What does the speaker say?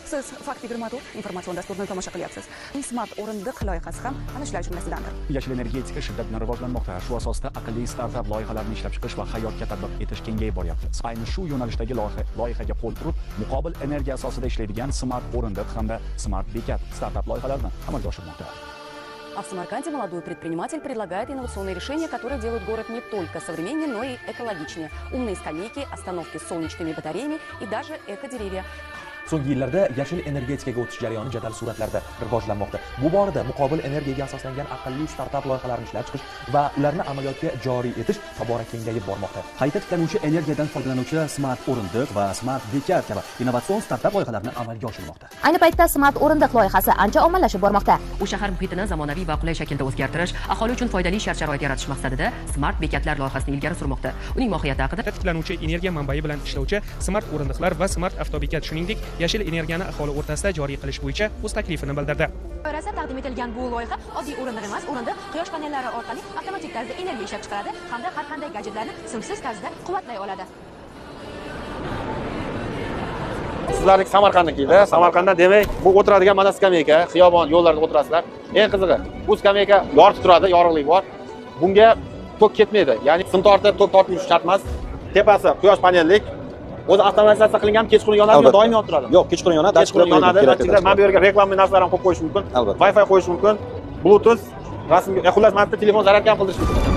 Siz Fakt 24 informatsion dasturini tomosha qilyapsiz. Smart o'rindiq loyihasi ham ana shular jumlasidandir. Yashil energetika shiddat bilan rivojlanmoqda. Shu asosda aqlli startap loyihalarini ishlab chiqish va hayotga tatbiq etish kengayib boryapti. Ayni shu yo'nalishdagi loyihaga qo'l urib, muqobil energiya asosida ishlaydigan smart o'rindiq hamda smart bekat startap loyihalarini amalga oshirmoqda. А в Самарканде молодой предприниматель предлагает инновационные решения, которые делают город не только современнее, но и экологичнее. Умные скамейки, остановки с солнечными батареями и даже эко-деревья. So'nggi yillarda yashil energetikaga o'tish jarayoni jadal sur'atlarda rivojlanmoqda. Bu borada muqobil energiyaga asoslangan aqlli startap loyihalarini ishlab chiqish va ularni amaliyotga joriy etish tobora kengayib bormoqda. Qayta tiklanuvchi energiyadan foydalanuvchi smart o'rindiq va smart bekat kabi innovatsion startap loyihalarini amalga oshirmoqda. Ayni paytda smart o'rindiq loyihasi ancha ommalashib bormoqda. U shahar muhitini zamonaviy va qulay shaklda o'zgartirish, aholi uchun foydali shart-sharoit yaratish maqsadida smart bekatlar loyihasini ilgari surmoqda. Uning mohiyati haqida tiklanuvchi energiya manbai bilan ishlovchi smart o'rindiqlar va smart avtobekat, shuningdek, yashil energiyani aholi o'rtasida joriy qilish bo'yicha o'z taklifini bildirdi. Doirasida taqdim etilgan bu loyiha oddiy o'rindiq emas, o'rindiq quyosh panellari orqali avtomatik tarzda energiya ishlab chiqaradi hamda har qanday gadjetlarni simsiz tarzda quvvatlay oladi. Sizlarning Samarqandnikida, Samarqanddan demak, bu o'tiradigan mana skameyka, xiyobon, yo'llarda o'tirasizlar. Eng qizig'i, bu skameyka yoritib turadi, yorug'lik bor. Bunga tok ketmaydi. Ya'ni sim tortib, tok tortib yurish shart emas. Tepasi quyosh panellik. O'zi avtomatizatsiya qilingan, kechqurun yonadi, doim yonib turadi. Yo'q, kechqurun yonadi, kechqurun yonadi. Mana bu yerga reklama narsalar ham qo'yib qo'yish mumkin. Albatta. Wi-Fi qo'yish mumkin, Bluetooth, rasmga, xullas, mana bu telefon zaryadka ham qildirish mumkin.